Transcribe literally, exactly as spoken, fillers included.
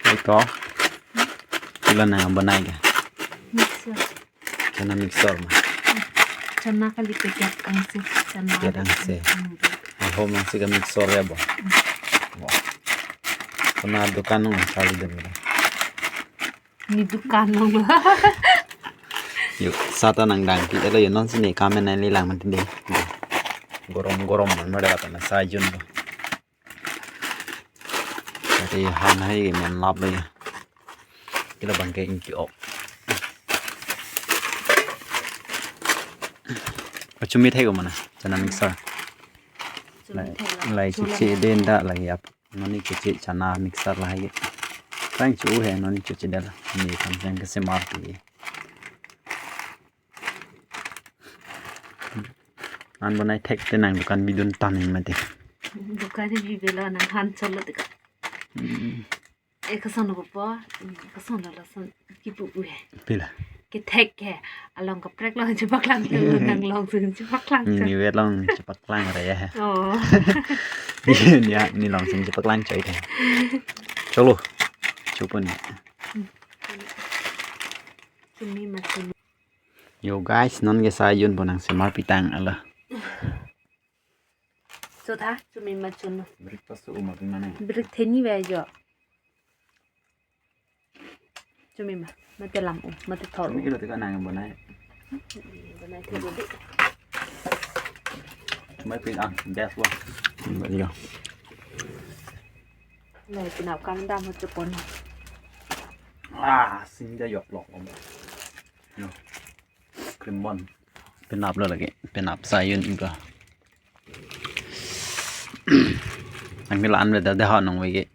Ito. Pilo nang bonai ke? Mixture. Chana mixture ma. Chana kali packet angse. Chana. Packet angse. Ahom angse ke mixture ya bo. Wah. Kona dukan nung kali dun. Ni dukan nung. Yo, sata nang dang ki elo yo non sini kamen nang lilang mati de. Gorom gorom man mada kata na sa jun bo. Tari han hai men lap le. Kila bangke ingki ok. Kachumi thai ko mana? Chana mixture. Lai lai chichi den da lagi ap. Noni chichi chana mixture lahai. Tang chu he noni chichi dala. Ni kan jang ke semar ki. An bonai thek te nang dukan bidun tan mati. Dukan ni bibelo nang han cholo tika. Eh, kason lo po, kason lo lason kipu pu he. Pila. Kethek he. Along kaprek long chepaklang nang long sing chepaklang. Ni ni wet long chepaklang re ya. Oh. Ni ya ni long sing chepaklang choi the. Cholo. Chupun. Chumi ma chumi. Yo guys, non ke sa jun bonang semar pitang ala. So tha, chumi ma chumi. Breakfast so uma pin mane. Break theni ve jo. Chumi ma, mate lam u, mate thor. Chumi kilo tika nang bonai. Bonai thor di. Chumi pin ang best lo. Bali lo. Lai pinap kam dam ho chupon. Ah, sinja yok lok om. Yo. Cream bun. Pinap lo lagi. Pinap sa jun iba. Ang nilan beda dah nong wege.